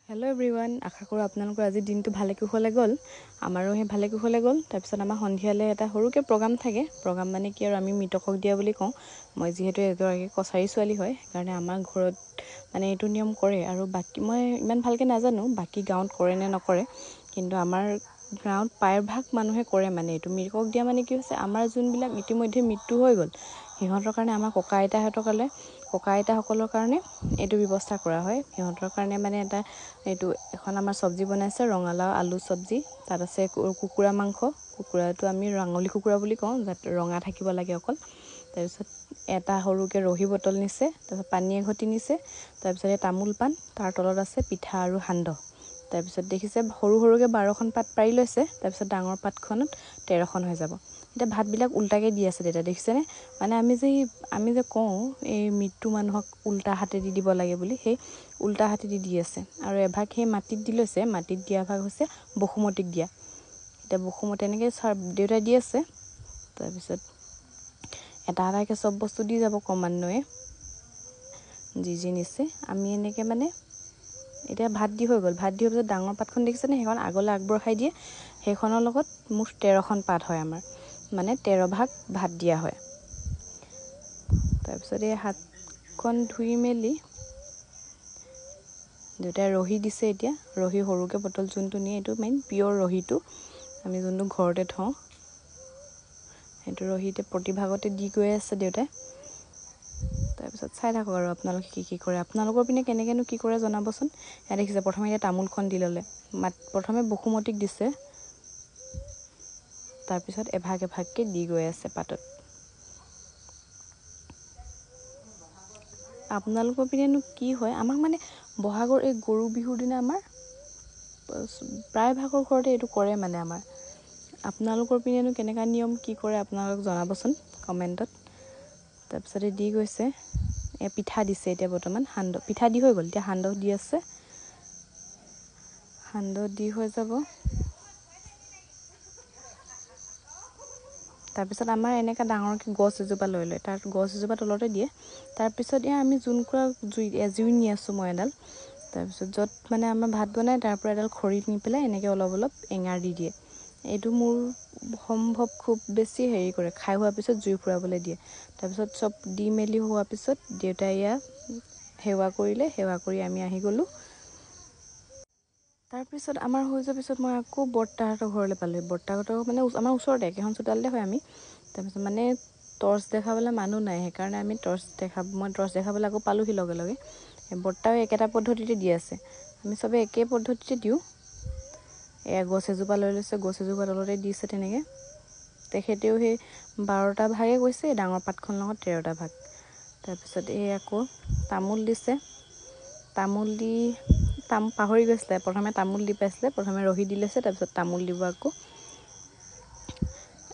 Hello' everyone, আশা কৰোঁ আপোনালোকৰ আজিৰ দিনটো ভালে কুশলে গ'ল। আমাৰো সেই ভালে কুশলে গ'ল। তাৰপিছত আমাৰ সন্ধিয়ালৈ এটা সৰুকৈ প্ৰগ্ৰাম থাকে। প্ৰগ্ৰাম মানে কি আৰু, আমি মৃতকক দিয়া বুলি কওঁ। মই যিহেতু এগৰাকী কছাৰী ছোৱালী হয়, সেইকাৰণে আমাৰ ঘৰত মানে এইটো নিয়ম কৰে। আৰু বাকী মই ইমান ভালকৈ নাজানো বাকী গাঁৱত কৰে নে নকৰে, কিন্তু আমাৰ গাঁৱত প্ৰায়ভাগ মানুহে কৰে। মানে এইটো মৃতকক দিয়া মানে কি হৈছে, আমাৰ যোনবিলাক ইতিমধ্যে মৃত্যু হৈ গ'ল সিহঁতৰ কাৰণে, আমাৰ ককা আইতাহঁতৰ কাৰণে, ককা আইতাসকলৰ কাৰণে এইটো ব্যৱস্থা কৰা হয়। সিহঁতৰ কাৰণে মানে এটা এইটো এখন আমাৰ চব্জি বনাইছে, ৰঙালাও আলু চব্জি। তাত আছে কুকুৰা মাংস। কুকুৰাটো আমি ৰাঙলী কুকুৰা বুলি কওঁ, যাতে ৰঙা থাকিব লাগে অকল। তাৰপিছত এটা সৰুকৈ ৰহি বটল নিছে, তাৰপিছত পানী এঘটি নিছে, তাৰপিছত এই তামোল পাণ, তাৰ তলত আছে পিঠা আৰু সান্দহ। তাৰপিছত দেখিছে সৰু সৰুকৈ 12খন পাত পাৰি লৈছে, তাৰপিছত ডাঙৰ পাতখনত 13খন হৈ যাব। এতিয়া ভাতবিলাক উল্টাকৈ দি আছে দেউতা, দেখিছেনে? মানে আমি যে কওঁ এই মৃত্যু মানুহক উল্টা হাতেদি দিব লাগে বুলি, সেই উল্টা হাতেদি দি আছে। আৰু এভাগ সেই মাটিত দি লৈছে, মাটিত দিয়া ভাগ হৈছে বসুমতীক দিয়া। এতিয়া বসুমতী এনেকৈ দেউতাই দি আছে। তাৰপিছত এটা এটাকৈ চব বস্তু দি যাব ক্ৰমান্বয়ে, যি যি নিছে। আমি এনেকৈ মানে এতিয়া ভাত দি হৈ গ'ল। ভাত দি হোৱাৰ পিছত ডাঙৰ পাতখন দেখিছেনে, সেইখন আগলৈ আগবঢ়াই দিয়ে। সেইখনৰ লগত মুঠ 13খন পাত হয় আমাৰ, মানে 13 ভাগ ভাত দিয়া হয়। তাৰপিছত এই হাতখন ধুই মেলি দেউতাই ৰহি দিছে। এতিয়া ৰহি সৰুকৈ বটল যোনটো নিয়ে, এইটো মেইন পিয়'ৰ ৰহিটো, আমি যোনটো ঘৰতে থওঁ সেইটো ৰহি এতিয়া প্ৰতিভাগতে দি গৈ আছে দেউতাই। তাৰপিছত চাই থাকক আৰু আপোনালোকে কি কি কৰে, আপোনালোকৰ পিনে কেনেকৈনো কি কৰে জনাবচোন। ইয়াত দেখিছে প্ৰথমে এতিয়া তামোলখন দি ল'লে, প্ৰথমে বসুমতীক দিছে, তাৰপিছত এভাগ এভাগকৈ দি গৈ আছে পাতত। আপোনালোকৰ পিনেনো কি হয়? আমাক মানে বহাগৰ এই গৰু বিহুৰ দিনা আমাৰ প্ৰায়ভাগৰ ঘৰতে এইটো কৰে মানে আমাৰ। আপোনালোকৰ পিনেনো কেনেকুৱা নিয়ম কি কৰে আপোনালোক জনাবচোন কমেণ্টত। তাৰপিছতে দি গৈছে, এই পিঠা দিছে এতিয়া বৰ্তমান, সান্দহ পিঠা দি হৈ গ'ল, এতিয়া সান্দহ দি আছে, সান্দহ দি হৈ যাব। তাৰপিছত আমাৰ এনেকুৱা ডাঙৰকৈ গছ এজোপা লৈ লয়, তাৰ গছ এজোপা তলতে দিয়ে। তাৰপিছত এয়া আমি যোনকুৰা জুই নি আছোঁ মই এডাল, তাৰপিছত য'ত মানে আমাৰ ভাত বনায় তাৰ পৰা এডাল খৰি নি পেলাই এনেকৈ অলপ অলপ এঙাৰ দি দিয়ে। এইটো মোৰ সম্ভৱ খুব বেছি হেৰি কৰে, খাই হোৱাৰ পিছত জুই ফুৰাবলৈ দিয়ে। তাৰপিছত চব দি মেলি হোৱাৰ পিছত দেউতাই এয়া সেৱা কৰিলে, সেৱা কৰি আমি আহি গ'লোঁ। তাৰপিছত আমাৰ হৈ যোৱাৰ পিছত মই আকৌ বৰ্তাহঁতৰ ঘৰলৈ পালোঁ। বৰ্তাহঁতৰ মানে আমাৰ ওচৰতে একেখন চোতালতে হয় আমি। তাৰপিছত মানে টৰ্চ দেখাবলৈ মানুহ নাই, সেইকাৰণে আমি মই টৰ্চ দেখাবলৈ আকৌ পালোঁহি লগে লগে। বৰ্তাও একেটা পদ্ধতিতে দি আছে, আমি চবে একে পদ্ধতিতে দিওঁ। এয়া গছ এজোপা লৈ লৈছে, গছ এজোপা তলতে দিছে তেনেকৈ। তেখেতেও সেই 12টা ভাগে কৈছে, ডাঙৰ পাতখনৰ লগত 13টা ভাগ। তাৰপিছত এই আকৌ তামোল দিছে, তামোল দি পাহৰি গৈছিলে, প্ৰথমে তামোল দি পাইছিলে, প্ৰথমে ৰহি দি লৈছে, তাৰপিছত তামোল দিব আকৌ।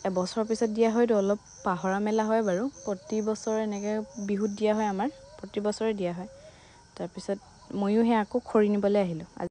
এবছৰৰ পিছত দিয়া হয়তো অলপ পাহৰা মেলা হয় বাৰু, প্ৰতি বছৰে এনেকৈ বিহুত দিয়া হয় আমাৰ, প্ৰতি বছৰে দিয়া হয়। তাৰপিছত ময়ো সেই আকৌ খৰি নিবলৈ আহিলোঁ।